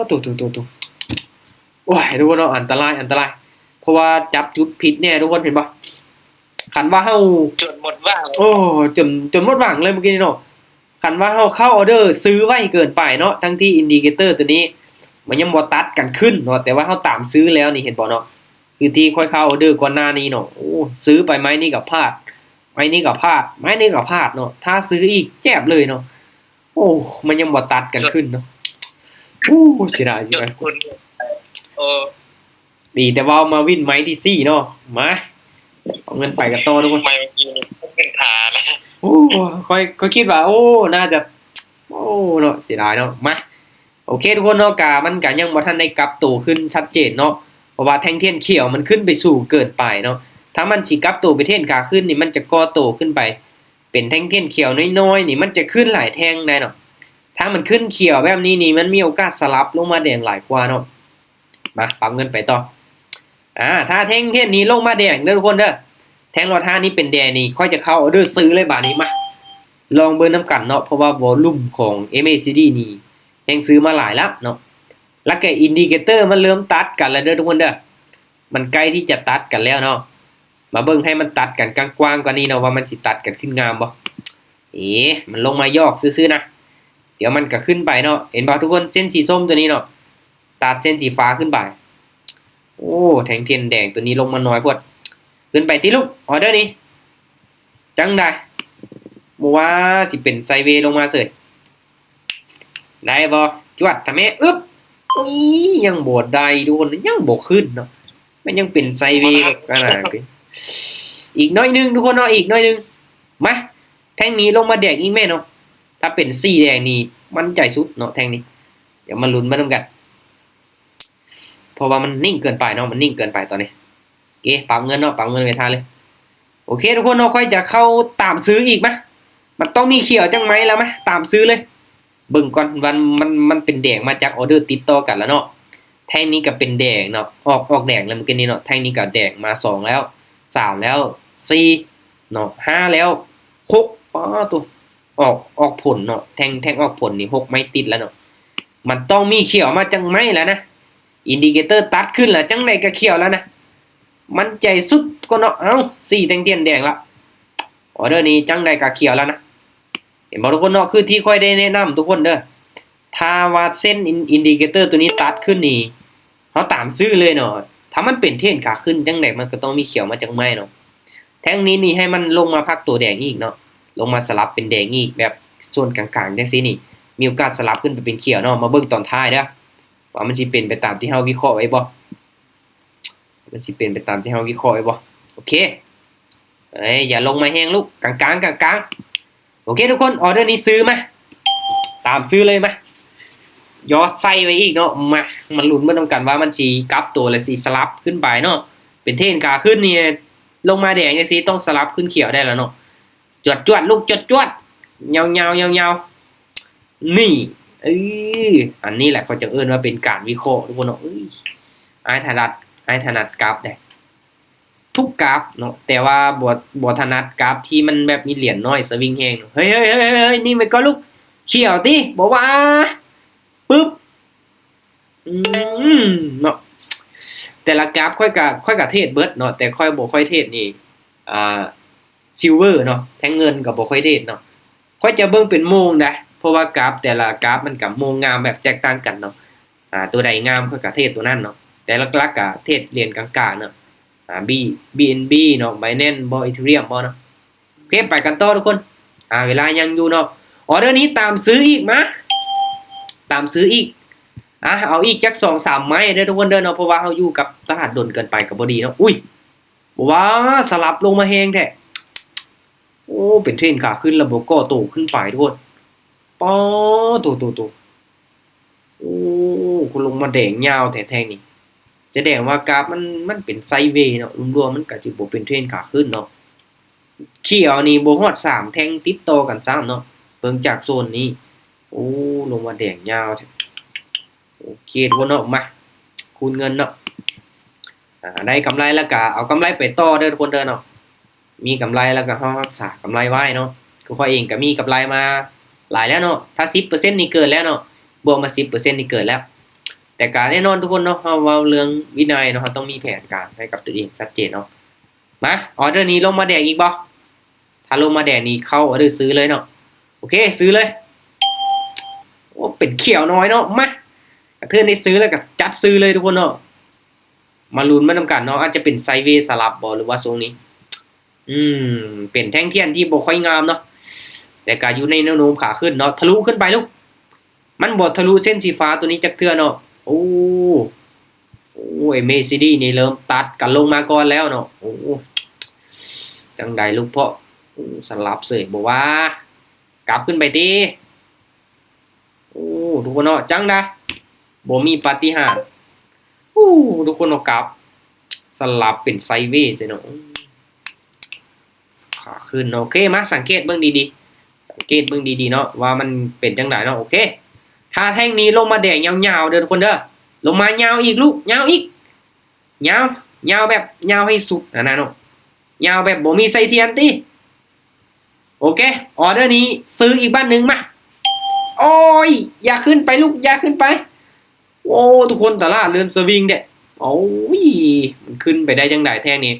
ໂຕ ໂຕ ໂຕ ໂຕ ໂອ້ຍ ທຸກຄົນເນາະ ອັນຕະລາຍ ອັນຕະລາຍ ເພາະວ່າຈັບຈຸດຜິດແນ່ ທຸກຄົນເຫັນບໍ່? ຄັນວ່າເຮົາ ຈົນໝົດຫວັງ ໂອ້ ຈົນ ຈົນໝົດຫວັງເລີຍມື້ກີ້ນີ້ເນາະ. ຄັນວ່າເຮົາເຂົ້າອໍເດີຊື້ໄວເກີນໄປເນາະ ທັງທີ່ອິນດິເຄເຕີຕົວນີ້ມັນຍັງບໍ່ຕັດກັນຂຶ້ນເນາະ ແຕ່ວ່າເຮົາຕາມຊື້ແລ້ວນີ້ ເຫັນບໍ່ເນາະ? ຄືທີ່ຂ້ອຍເຂົ້າອໍເດີກ່ອນໜ້ານີ້ເນາະ ໂອ້ ຊື້ໄປໄມ້ນີ້ກໍພາດ ໄມ້ນີ້ກໍພາດ ໄມ້ນີ້ກໍພາດເນາະ. ຖ້າຊື້ອີກແຈບເລີຍເນາະ. ໂອ້ ມັນຍັງບໍ່ຕັດກັນຂຶ້ນເນາະ. ໂອ້ ເສຍດາຍ ເສຍດາຍ ໂອ້ ດີແຕ່ວ່າມາວິນໄມ້ທີສີ່ເນາະ. ມາ ເອົາເງິນໄປກັນຕໍ່ທຸກຄົນ. ໄມ້ເມື່ອກີ້ນີ້ເປັນຂາແລ້ວ. ໂອ້ ຂ້ອຍ ຂ້ອຍຄິດວ່າ ໂອ້ ໜ້າຈະ ໂອ້ ເນາະ ເສຍດາຍເນາະ. ມາ ໂອເຄທຸກຄົນເນາະ ກະ ມັນກະຍັງບໍ່ທັນໄດ້ກັບໂຕຂຶ້ນຊັດເຈນເນາະ ເພາະວ່າແທ່ງທຽນຂຽວມັນຂຶ້ນໄປສູງເກີນໄປເນາະ. ຖ້າມັນຊິກັບໂຕໄປເທຣນຂາຂຶ້ນນີ້ ມັນຈະກໍ່ໂຕຂຶ້ນໄປເປັນແທ່ງທຽນຂຽວນ້ອຍໆນີ້ ມັນຈະຂຶ້ນຫຼາຍແທ່ງໄດ້ເນາະ. ຖ້າມັນຂຶ້ນຂຽວແບບນີ້ນີ້ ມັນມີໂອກາດສະຫຼັບລົງມາແດງຫຼາຍກວ່າເນາະ. ມາ ປັບເງິນໄປຕໍ່. ອ່າ ຖ້າແທ່ງທຽນນີ້ລົງມາແດງເດີທຸກຄົນເດີ ແທ່ງລອດຫ້ານີ້ເປັນແດງນີ້ ຂ້ອຍຈະເຂົ້າອໍເດີຊື້ເລີຍບາດນີ້. ມາ ລອງເບິ່ງນຳກັນເນາະ ເພາະວ່າວໍລຸ່ມຂອງເອັມເອຊີດີນີ້ແຮງຊື້ມາຫຼາຍລະເນາະ ແລ້ວກະອິນດິເຄເຕີມັນເລີ່ມຕັດກັນແລ້ວເດີທຸກຄົນເດີ. ມັນໃກ້ທີ່ຈະຕັດກັນແລ້ວເນາະ. ມາເບິ່ງໃຫ້ມັນຕັດກັນກວ້າງໆກວ່ານີ້ເນາະ ວ່າມັນຊິຕັດກັນຂຶ້ນງາມບໍ່. ເອ ມັນລົງມາຢອກຊື່ໆນະ ດຽວມັນກະຂຶ້ນໄປເນາະ. ເຫັນບໍ່ທຸກຄົນ ເສັ້ນສີສົ້ມຕົວນີ້ເນາະ ຕັດເສັ້ນສີຟ້າຂຶ້ນໄປ. ໂອ້ ແທ່ງທຽນແດງຕົວນີ້ລົງມາໜ້ອຍໂພດ. ຂຶ້ນໄປຕິລູກ ອໍເດີນີ້ ຈັ່ງໃດ? ບໍ່ວ່າຊິເປັນໄຊເວລົງມາເສີຍ ໄດ້ບໍ່? ຈວດທຳແມ ອຶບ ໂອ້ຍ ຍັງບໍ່ໄດ້ທຸກຄົນ ຍັງບໍ່ຂຶ້ນເນາະ ມັນຍັງເປັນໄຊເວກັນນະ. ອີກໜ້ອຍໜຶ່ງທຸກຄົນເນາະ ອີກໜ້ອຍໜຶ່ງ. ມາ ແທ່ງນີ້ລົງມາແດງອີກແມ່ເນາະ ຖ້າເປັນສີແດງນີ້ໝັ້ນໃຈສຸດເນາະແທ່ງນີ້. ດຽວມາລຸ້ນໄປນຳກັນ ເພາະວ່າມັນນິ່ງເກີນໄປເນາະ ມັນນິ່ງເກີນໄປຕອນນີ້. ໂອເຄ ປັບເງິນເນາະ ປັບເງິນໄວ້ທ່າເລີຍ. ໂອເຄທຸກຄົນເນາະ ຂ້ອຍຈະເຂົ້າຕາມຊື້ອີກ ມາ ມັນຕ້ອງມີຂຽວຈັ່ງໄໝລະ ມາ ຕາມຊື້ເລີຍ. ເບິ່ງກ່ອນວ່າມັນ ມັນເປັນແດງມາຈັກອໍເດີຕິດຕໍ່ກັນລະເນາະ. ແທ່ງນີ້ກໍເປັນແດງເນາະ ອອກ ອອກແດງແລ້ວມື້ກີ້ນີ້ເນາະ. ແທ່ງນີ້ກໍແດງມາສອງແລ້ວ ສາມແລ້ວ ສີ່ເນາະ ຫ້າແລ້ວ ຫົກ ປາໂຕ ອອກ ອອກຜົນເນາະ ແທ່ງ ແທ່ງອອກຜົນນີ້ຫົກໄມ້ຕິດແລ້ວເນາະ. ມັນຕ້ອງມີຂຽວມາຈັກໄມ້ລະນະ ອິນດິເຄເຕີຕັດຂຶ້ນລະ ຈັ່ງໃດກໍຂຽວລະນະ ໝັ້ນໃຈສຸດກ່ອນເນາະ. ເອົ້າ ສີ່ແທ່ງທຽນແດງລະ ອໍເດີນີ້ຈັ່ງໃດກໍຂຽວລະນະ. ເຫັນບໍ່ທຸກຄົນເນາະ ຄືທີ່ຂ້ອຍໄດ້ແນະນຳທຸກຄົນເດີ ຖ້າວ່າເສັ້ນອິນ ອິນດິເຄເຕີໂຕນີ້ຕັດຂຶ້ນນີ້ ເຮົາຕາມຊື້ເລີຍເນາະ. ຖ້າມັນເປັນເທຣນຂາຂຶ້ນຈັ່ງໃດ ມັນກໍຕ້ອງມີຂຽວມາຈັກໄມ້ເນາະ. ແທ່ງນີ້ນີ້ໃຫ້ມັນລົງມາພັກໂຕແດງອີກເນາະ ລົງມາສະຫຼັບເປັນແດງອີກ ແບບໂຊນກາງໆ ຈັ່ງຊີ້ນີ້ ມີໂອກາດສະຫຼັບຂຶ້ນໄປເປັນຂຽວເນາະ. ມາເບິ່ງຕອນທ້າຍເດີ ວ່າມັນຊິເປັນໄປຕາມທີ່ເຮົາວິເຄາະໄວ້ບໍ່ ມັນຊິເປັນໄປຕາມທີ່ເຮົາວິເຄາະໄວ້ບໍ່. ໂອເຄ ເອີຍ ຢ່າລົງມາແຮງລູກ ກາງໆ ກາງໆ. ໂອເຄທຸກຄົນ ອໍເດີນີ້ຊື້ມາ ຕາມຊື້ເລີຍ ມາ ຢອດໃສ່ໄວ້ອີກເນາະ. ມາ ມາລຸ້ນເບິ່ງນຳກັນວ່າມັນຊິກັບໂຕ ແລະ ຊິສະຫຼັບຂຶ້ນໄປເນາະ. ເປັນເທຣນຂາຂຶ້ນນີ້ ລົງມາແດງຈັ່ງຊີ້ ຕ້ອງສະຫຼັບຂຶ້ນຂຽວໄດ້ລະເນາະ. ຈວດໆ ລູກ ຈວດໆ ຍາວໆ ຍາວໆ ນີ້ ເອີ ອັນນີ້ແຫຼະເຂົາຈະເອີ້ນວ່າເປັນການວິເຄາະທຸກຄົນເນາະ. ເອີຍ ອ້າຍຖະໜັດ ອ້າຍຖະໜັດກາບເດ້ ທຸກກາບເນາະ ແຕ່ວ່າບໍ່ ບໍ່ຖະໜັດກາບທີ່ມັນແບບມີຫຼຽນນ້ອຍສະວິງແຮງເນາະ. ເຮີ້ຍໆໆໆ ນິ່ງໄວ້ກ່ອນລູກ ຂຽວຕິ ບໍ່ວ່າ ປຶບ ອືມ ເນາະ ແຕ່ລະກາບຂ້ອຍກະ ຂ້ອຍກະເທຣດເບິດເນາະ ແຕ່ຂ້ອຍບໍ່ຄ່ອຍເທຣດນີ້ ອ່າ ຊິລເວີເນາະ ແທ່ງເງິນກໍບໍ່ຄ່ອຍເທຣດເນາະ. ຂ້ອຍຈະເບິ່ງເປັນໂມງໄດ໋ ເພາະວ່າກາບແຕ່ລະກາບມັນກໍໂມງງາມແບບແຕກຕ່າງກັນເນາະ. ອ່າ ໂຕໃດງາມຂ້ອຍກໍເທຣດໂຕນັ້ນເນາະ ແຕ່ຫຼັກໆກໍເທຣດຫຼຽນກາງໆເນາະ. ອ່າ ບີ ບີເອັນບີເນາະ ໄບແນນບໍ່ ອີເທີຣຽມບໍ່ເນາະ. ໂອເຄ ໄປກັນຕໍ່ທຸກຄົນ ອ່າ ເວລາຍັງຢູ່ເນາະ. ອໍເດີນີ້ຕາມຊື້ອີກ ມາ ຕາມຊື້ອີກ ອ່າ ເອົາອີກຈັກສອງສາມໄມ້ເດີທຸກຄົນເດີເນາະ ເພາະວ່າເຮົາຢູ່ກັບຕະຫຼາດດົນເກີນໄປກໍບໍ່ດີເນາະ. ອຸ້ຍ ບໍ່ວ່າສະຫຼັບລົງມາແຮງແທ້. ໂອ້ ເປັນເທຣນຂາຂຶ້ນລະບໍ່ກໍ່ໂຕຂຶ້ນໄປທຸກຄົນ. ປາໂຕໂຕໂຕ ໂອ້ ຄືລົງມາແດງຍາວແທ້ແທ່ງນີ້ ສະແດງວ່າກາບມັນ ມັນເປັນໄຊເວເນາະ ລວມໆມັນກະຊິບໍ່ເປັນເທຣນຂາຂຶ້ນເນາະ. ຂຽວນີ້ບໍ່ຮອດສາມແທ່ງຕິດຕໍ່ກັນຊ້ຳເນາະ ເບິ່ງຈາກໂຊນນີ້. ໂອ້ ລົງມາແດງຍາວແທ້. ໂອເຄທຸກຄົນເນາະ ມາ ຄູນເງິນເນາະ. ອ່າ ໄດ້ກຳໄລແລ້ວກະເອົາກຳໄລໄປຕໍ່ເດີທຸກຄົນເດີເນາະ. ມີກຳໄລແລ້ວກໍເຮົາຮັກສາກຳໄລໄວ້ເນາະ. ຄືຂ້ອຍເອງກໍມີກຳໄລມາຫຼາຍແລ້ວເນາະ ຖ້າສິບເປີເຊັນນີ້ເກີນແລ້ວເນາະ ບວກມາສິບເປີເຊັນນີ້ເກີນແລ້ວ. ແຕ່ກໍແນ່ນອນທຸກຄົນເນາະ ເຮົາເວົ້າເລື່ອງວິໄນເນາະ ເຮົາຕ້ອງມີແຜນການໃຫ້ກັບຕົວເອງຊັດເຈນເນາະ. ມາ ອໍເດີນີ້ລົງມາແດງອີກບໍ່? ຖ້າລົງມາແດງນີ້ເຂົ້າອໍເດີຊື້ເລີຍເນາະ. ໂອເຄ ຊື້ເລີຍ. ໂອ້ ເປັນຂຽວນ້ອຍເນາະ. ມາ ກະເທີນໄດ້ຊື້ແລ້ວກໍຈັດຊື້ເລີຍທຸກຄົນເນາະ. ມາລຸ້ນໄປນຳກັນເນາະ ອາດຈະເປັນໄຊເວສະຫຼັບບໍ່ ຫຼືວ່າຊົງນີ້ ອືມ ເປັນແທ່ງທຽນທີ່ບໍ່ຄ່ອຍງາມເນາະ ແຕ່ກໍຢູ່ໃນແນວໂນ້ມຂາຂຶ້ນເນາະ. ທະລຸຂຶ້ນໄປລູກ ມັນບໍ່ທະລຸເສັ້ນສີຟ້າຕົວນີ້ຈັກເທື່ອເນາະ. ໂອ້ ໂອ້ ເອັມເອຊີດີນີ້ເລີ່ມຕັດກັນລົງມາກ່ອນແລ້ວເນາະ. ໂອ້ ຈັ່ງໃດລູກເພາະ ໂອ້ ສະຫຼັບເສີຍບໍ່ວ່າ ກັບຂຶ້ນໄປຕິ. ໂອ້ ທຸກຄົນເນາະ ຈັ່ງໃດ ບໍ່ມີປາຕິຫານ. ໂອ້ ທຸກຄົນເນາະ ກັບສະຫຼັບເປັນໄຊເວໃສ່ເນາະ ຂາຂຶ້ນເນາະ. ໂອເຄ ມາສັງເກດເບິ່ງດີໆ ສັງເກດເບິ່ງດີໆເນາະ ວ່າມັນເປັນຈັ່ງໃດເນາະ. ໂອເຄ ຖ້າແທ່ງນີ້ລົງມາແດງຍາວໆເດີທຸກຄົນເດີ ລົງມາຍາວອີກລູກ ຍາວອີກ ຍາວ ຍາວແບບຍາວໃຫ້ສຸດຫັ້ນນະເນາະ ຍາວແບບບໍ່ມີໃສ່ທຽນຕິ. ໂອເຄ ອໍເດີນີ້ຊື້ອີກບາດໜຶ່ງ ມາ. ໂອ້ຍ ຢ່າຂຶ້ນໄປລູກ ຢ່າຂຶ້ນໄປ. ໂອ້ ທຸກຄົນ ຕະຫຼາດເລີ່ມສະວິງແທ້. ໂອ້ຍ ມັນຂຶ້ນໄປໄດ້ຈັ່ງໃດແທ່ງນີ້.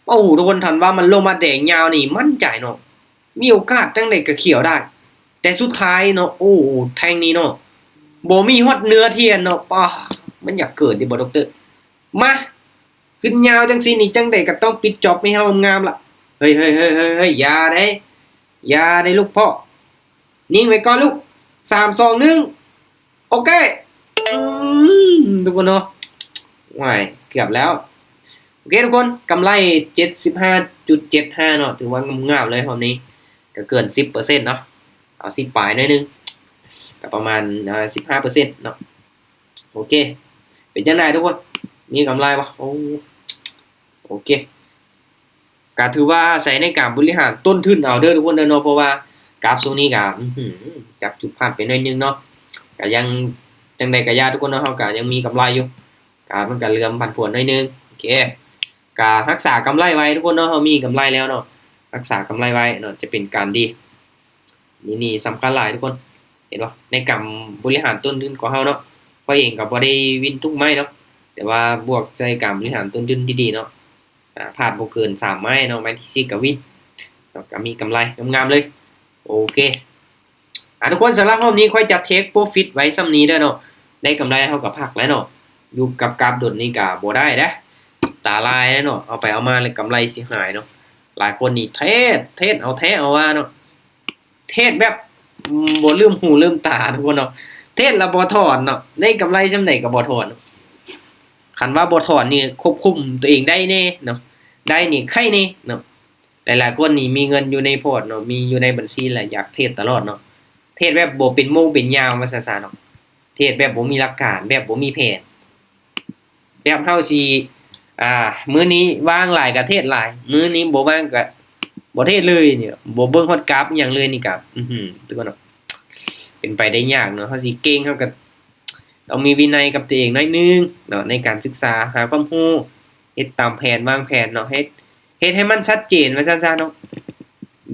ໂອ້ ທຸກຄົນ ຄັນວ່າມັນລົງມາແດງຍາວນີ້ໝັ້ນໃຈເນາະ ມີໂອກາດຈັ່ງໃດກໍຂຽວໄດ້ ແຕ່ສຸດທ້າຍເນາະ ໂອ້ ແທ່ງນີ້ເນາະ ບໍ່ມີຮອດເນື້ອທຽນເນາະ. ປ້າ ມັນຢາກເກີນຕິບໍ່ ດັອກເຕີ? ມາ ຂຶ້ນຍາວຈັ່ງຊີ້ນີ້ ຈັ່ງໃດກໍຕ້ອງປິດຈອບໃຫ້ເຮົາງາມໆລະ. ເຮີ້ຍໆໆໆ ຢ່າເດ້ ຢ່າເດ້ລູກພໍ່. ນິ່ງໄວ້ກ່ອນລູກ ສາມ ສອງ ໜຶ່ງ ໂອເຄ ອືມ ທຸກຄົນເນາະ ໂອ້ຍ ເກືອບແລ້ວ. ໂອເຄທຸກຄົນ ກຳໄລເຈັດສິບຫ້າຈຸດເຈັດຫ້າເນາະ ຖືວ່າງາມໆເລີຍຮອບນີ້ ກໍເກີນສິບເປີເຊັນເນາະ ເອົາສິບປາຍໜ້ອຍໜຶ່ງ ກໍປະມານ ອ່າ ສິບຫ້າເປີເຊັນເນາະ. ໂອເຄ ເປັນຈັ່ງໃດທຸກຄົນ ມີກຳໄລບໍ່? ໂອ້ ໂອເຄ ກະຖືວ່າອາໄສໃນການບໍລິຫານຕົ້ນທຶນເອົາເດີທຸກຄົນເດີເນາະ ເພາະວ່າກາບຊ່ວງນີ້ກະ ອືຫື ຈັບຈຸດພາດໄປໜ້ອຍໜຶ່ງເນາະ ກະຍັງ ຈັ່ງໃດກະຢ່າທຸກຄົນເນາະ ເຮົາກະຍັງມີກຳໄລຢູ່ ກາບມັນກະເຫຼືອມຜັນຜວນໜ້ອຍໜຶ່ງ. ໂອເຄ ກະຮັກສາກຳໄລໄວ້ທຸກຄົນເນາະ ເຮົາມີກຳໄລແລ້ວເນາະ ຮັກສາກຳໄລໄວ້ເນາະ ຈະເປັນການດີ. ນີ້ ນີ້ສຳຄັນຫຼາຍທຸກຄົນ ເຫັນບໍ່ ໃນການບໍລິຫານຕົ້ນທຶນຂອງເຮົາເນາະ. ຂ້ອຍເອງກໍບໍ່ໄດ້ວິນທຸກໄມ້ເນາະ ແຕ່ວ່າບວກໃສ່ການບໍລິຫານຕົ້ນທຶນທີ່ດີເນາະ ອາ ພາດບໍ່ເກີນສາມໄມ້ເນາະ ໄມ້ທີສີ່ກໍວິນເນາະ ກໍມີກຳໄລງາມໆເລີຍ. ໂອເຄ ອາ ທຸກຄົນ ສຳລັບຮອບນີ້ຂ້ອຍຈະເທກໂປຣຟິດໄວ້ສ່ຳນີ້ເດີເນາະ ໄດ້ກຳໄລເຮົາກໍພັກແລ້ວເນາະ ຢູ່ກັບກາບດົນນີ້ກໍບໍ່ໄດ້ເດ້ ຕາລາຍເນາະ ເອົາໄປເອົາມາແລ້ວກຳໄລຊິຫາຍເນາະ. ຫຼາຍຄົນນີ້ເທດ ເທດເອົາແທ້ເອົາວ່າເນາະ ເທດແບບ ອືມ ບໍ່ລືມຫູລືມຕາທຸກຄົນເນາະ ເທດແລ້ວບໍ່ຖອນເນາະ ໄດ້ກຳໄລສ່ຳໃດກໍບໍ່ຖອນ. ຄັນວ່າບໍ່ຖອນນີ້ຄວບຄຸມຕົວເອງໄດ້ແນ່ເນາະ ໄດ້ນີ້ໄຄແນ່ເນາະ. ຫຼາຍໆຄົນນີ້ມີເງິນຢູ່ໃນພອດເນາະ ມີຢູ່ໃນບັນຊີ ແລະ ຢາກເທດຕະຫຼອດເນາະ ເທດແບບບໍ່ເປັນໂມງເປັນຍາມວ່າຊັ້ນຊະເນາະ ເທດແບບບໍ່ມີຫຼັກການ ແບບບໍ່ມີແຜນ ແບບເຮົາຊິ ອ່າ ມື້ນີ້ວ່າງຫຼາຍກໍເທດຫຼາຍ ມື້ນີ້ບໍ່ວ່າງກໍບໍ່ເທດເລີຍນີ້ ບໍ່ເບິ່ງຮອດກາບອີ່ຫຍັງເລີຍນີ້ກໍ ອືຫື ທຸກຄົນເນາະ ເປັນໄປໄດ້ຍາກເນາະ. ເຮົາຊິເກັ່ງ ເຮົາກໍຕ້ອງມີວິໄນກັບຕົວເອງໜ້ອຍໜຶ່ງເນາະ ໃນການສຶກສາຫາຄວາມຮູ້ ເຮັດຕາມແຜນ ວາງແຜນເນາະ ເຮັດ ເຮັດໃຫ້ມັນຊັດເຈນວ່າຊັ້ນຊະເນາະ.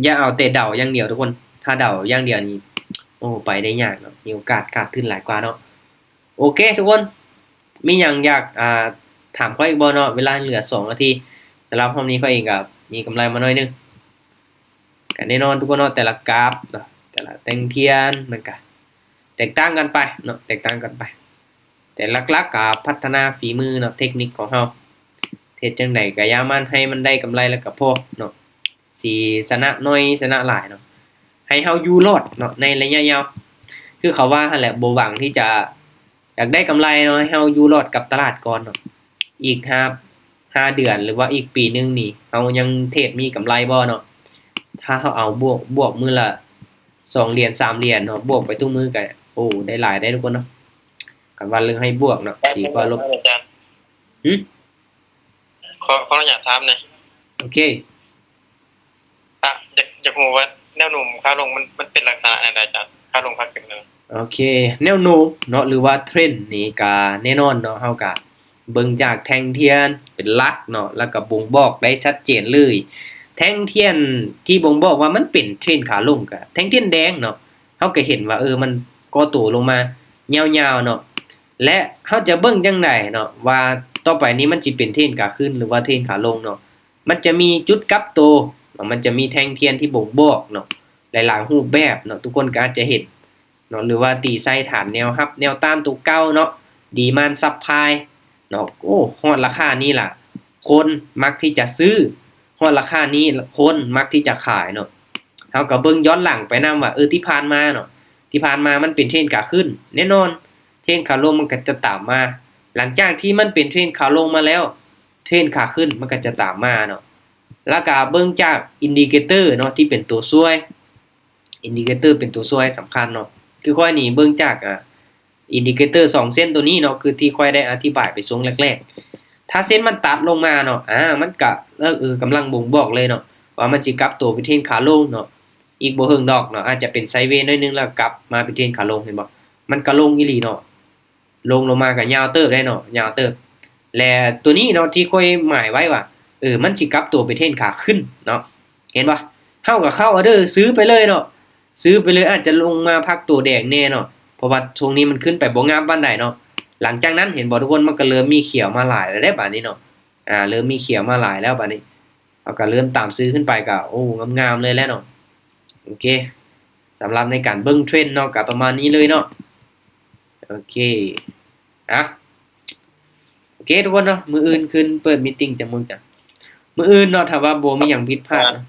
ຢ່າເອົາແຕ່ເດົາຢ່າງດຽວທຸກຄົນ ຖ້າເດົາຢ່າງດຽວນີ້ ໂອ້ ໄປໄດ້ຍາກເນາະ ມີໂອກາດຂາດທຶນຫຼາຍກວ່າເນາະ. ໂອເຄທຸກຄົນ ມີຫຍັງຢາກ ອ່າ ຖາມຂ້ອຍອີກບໍ່ເນາະ? ເວລາເຫຼືອສອງນາທີ. ສຳລັບຮອບນີ້ຂ້ອຍເອງກໍມີກຳໄລມາໜ້ອຍໜຶ່ງ ກໍແນ່ນອນທຸກຄົນເນາະ ແຕ່ລະກາບເນາະ ແຕ່ລະແທ່ງທຽນມັນກໍແຕກຕ່າງກັນໄປເນາະ ແຕກຕ່າງກັນໄປ ແຕ່ຫຼັກໆກໍພັດທະນາຝີມືເນາະ ເທັກນິກຂອງເຮົາ ເຮັດຈັ່ງໃດກໍຢ່າມັນ ໃຫ້ມັນໄດ້ກຳໄລແລ້ວກໍພໍເນາະ. ຊິຊະນະໜ້ອຍຊະນະຫຼາຍເນາະ ໃຫ້ເຮົາຢູ່ລອດເນາະ ໃນໄລຍະຍາວ ຄືເຂົາວ່າຫັ້ນແຫຼະ ບໍ່ຫວັງທີ່ຈະ ຢາກໄດ້ກຳໄລເນາະ ໃຫ້ເຮົາຢູ່ລອດກັບຕະຫຼາດກ່ອນເນາະ. ອີກຫ້າ ຫ້າເດືອນ ຫຼືວ່າອີກປີໜຶ່ງນີ້ ເຮົາຍັງເທດມີກຳໄລບໍ່ເນາະ? ຖ້າເຮົາເອົາບວກ ບວກມື້ລະສອງຫຼຽນ ສາມຫຼຽນເນາະ ບວກໄປທຸກມື້ກໍ ໂອ້ ໄດ້ຫຼາຍໄດ໋ທຸກຄົນເນາະ. ຄັນວ່າເລື່ອງໃຫ້ບວກເນາະ ດີກວ່າລົບ. ອາຈານ ຫື? ຂໍ ຂໍອະນຸຍາດຖາມແດ່. ໂອເຄ. ອະ ຢາກ ຢາກຮູ້ວ່າແນວໂນ້ມຂາລົງມັນ ມັນເປັນລັກສະນະແນວໃດອາຈານ? ຂາລົງຂາຂຶ້ນນະ? ໂອເຄ ແນວໂນ້ມເນາະ ຫຼືວ່າເທຣນນີ້ກະແນ່ນອນເນາະ ເຮົາກະເບິ່ງຈາກແທ່ງທຽນເປັນຫຼັກເນາະ ແລ້ວກະບົ່ງບອກໄດ້ຊັດເຈນເລີຍ. ແທ່ງທຽນທີ່ບົ່ງບອກວ່າມັນເປັນເທຣນຂາລົງ ກະແທ່ງທຽນແດງເນາະ ເຮົາກະເຫັນວ່າ ເອີ ມັນກໍ່ໂຕລົງມາຍາວໆເນາະ. ແລະ ເຮົາຈະເບິ່ງຈັ່ງໃດເນາະ ວ່າຕໍ່ໄປນີ້ມັນຊິເປັນເທຣນຂາຂຶ້ນ ຫຼືວ່າເທຣນຂາລົງເນາະ? ມັນຈະມີຈຸດກັບໂຕເນາະ ມັນຈະມີແທ່ງທຽນທີ່ບົ່ງບອກເນາະ ຫຼາຍໆຮູບແບບເນາະ ທຸກຄົນກໍອາດຈະເຫັນເນາະ ຫຼືວ່າຕີໃສ່ຖານແນວຮັບແນວຕ້ານໂຕເກົ່າເນາະ ດີມານຊັບພລາຍເນາະ. ໂອ້ ຮອດລາຄານີ້ລະ ຄົນມັກທີ່ຈະຊື້ ຮອດລາຄານີ້ຄົນມັກທີ່ຈະຂາຍເນາະ. ເຮົາກໍເບິ່ງຍ້ອນຫຼັງໄປນຳວ່າ ເອີ ທີ່ຜ່ານມາເນາະ ທີ່ຜ່ານມາມັນເປັນເທຣນຂາຂຶ້ນ ແນ່ນອນເທຣນຂາລົງມັນກໍຈະຕາມມາ. ຫຼັງຈາກທີ່ມັນເປັນເທຣນຂາລົງມາແລ້ວ ເທຣນຂາຂຶ້ນມັນກໍຈະຕາມມາເນາະ. ແລ້ວກໍເບິ່ງຈາກອິນດິເຄເຕີເນາະ ທີ່ເປັນຕົວຊ່ວຍ ອິນດິເຄເຕີເປັນຕົວຊ່ວຍສຳຄັນເນາະ. ຄືຂ້ອຍນີ້ເບິ່ງຈາກ ອາ ອິນດິເຄເຕີສອງເສັ້ນຕົວນີ້ເນາະ ຄືທີ່ຂ້ອຍໄດ້ອະທິບາຍໄປຊ່ວງແລກໆ ຖ້າເສັ້ນມັນຕັດລົງມາເນາະ ອາ ມັນກະ ເອີ ກຳລັງບົ່ງບອກເລີຍເນາະ ວ່າມັນຊິກັບໂຕເປັນເທຣນຂາລົງເນາະ. ອີກບໍ່ເຫິງດອກເນາະ ອາດຈະເປັນໄຊເວໜ້ອຍໜຶ່ງ ແລ້ວກັບມາເປັນເທຣນຂາລົງ ເຫັນບໍ່? ມັນກະລົງອີ່ຫຼີເນາະ ລົງລົງມາກໍຍາວເຕີບໄດ໋ເນາະ ຍາວເຕີບ. ແລະ ຕົວນີ້ເນາະ ທີ່ຂ້ອຍໝາຍໄວ້ວ່າ ເອີ ມັນຊິກັບໂຕເປັນເທຣນຂາຂຶ້ນເນາະ ເຫັນບໍ່? ເຮົາກໍເຂົ້າອອເດີຊື້ໄປເລີຍເນາະ ຊື້ໄປເລີຍ ອາດຈະລົງມາພັກໂຕແດງແດ່ເນາະ ເພາະວ່າຊ່ວງນີ້ມັນຂຶ້ນໄປບໍ່ງາມປານໃດເນາະ. ຫຼັງຈາກນັ້ນເຫັນບໍ່ທຸກຄົນ ມັນກໍເລີ່ມມີຂຽວມາຫຼາຍແລ້ວເດ້ບາດນີ້ເນາະ ອາ ເລີ່ມມີຂຽວມາຫຼາຍແລ້ວບາດນີ້ ເຮົາກໍເລີ່ມຕາມຊື້ຂຶ້ນໄປ ກໍ ໂອ້ ງາມໆເລີຍແຫຼະເນາະ. ໂອເຄ ສຳລັບໃນການເບິ່ງເທຣນເນາະ ກໍປະມານນີ້ເລີຍເນາະ. ໂອເຄ ອະ ໂອເຄທຸກຄົນເນາະ ມື້ອື່ນຂຶ້ນເປີດມີຕິງຈັກໂມງຈ້ະ? ມື້ອື່ນເນາະ ຖ້າວ່າບໍ່ມີຫຍັງຜິດພາດເນາະ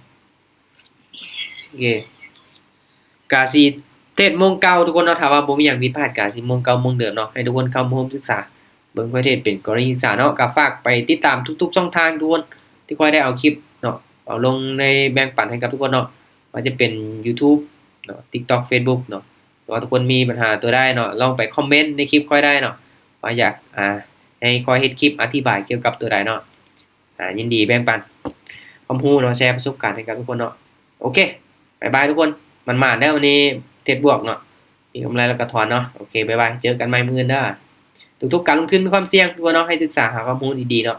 ໂອເຄ ກະຊິ ເທຣດໂມງເກົ່າທຸກຄົນເນາະ. ຖ້າວ່າບໍ່ມີຫຍັງຜິດພາດກໍສິບໂມງ ເກົ້າໂມງເດີມເນາະ ໃຫ້ທຸກຄົນເຂົ້າມາຮ່ວມສຶກສາ ເບິ່ງຂ້ອຍເທຣດເປັນກໍລະນີສຶກສາເນາະ. ກໍຝາກໄປຕິດຕາມທຸກໆຊ່ອງທາງທຸກຄົນ ທີ່ຂ້ອຍໄດ້ເອົາຄລິບເນາະ ເອົາລົງໃນແບ່ງປັນໃຫ້ກັບທຸກຄົນເນາະ ວ່າຈະເປັນ YouTube ເນາະ TikTok Facebook ເນາະ. ແຕ່ວ່າທຸກຄົນມີບັນຫາຕົວໃດເນາະ ລອງໄປຄອມເມັນໃນຄລິບຂ້ອຍໄດ້ເນາະ ວ່າຢາກ ອ່າ ໃຫ້ຂ້ອຍເຮັດຄລິບອະທິບາຍກ່ຽວກັບຕົວໃດເນາະ. ອ່າ ຍິນດີແບ່ງປັນຄວາມຮູ້ເນາະ ແຊປະສົບການໃຫ້ກັບທຸກຄົນເນາະ. ໂອເຄ ບາຍບາຍທຸກຄົນ ໝານໆເດີ ວັນນີ້ເທຣດບວກເນາະ ມີກຳໄລແລ້ວກໍຖອນເນາະ. ໂອເຄ ບາຍບາຍ ເຈີກັນໃໝ່ມື້ອື່ນເດີ. ທຸກໆການລົງທຶນມີຄວາມສ່ຽງທຸກຄົນເນາະ ໃຫ້ສຶກສາຫາຄວາມຮູ້ດີໆເນາະ.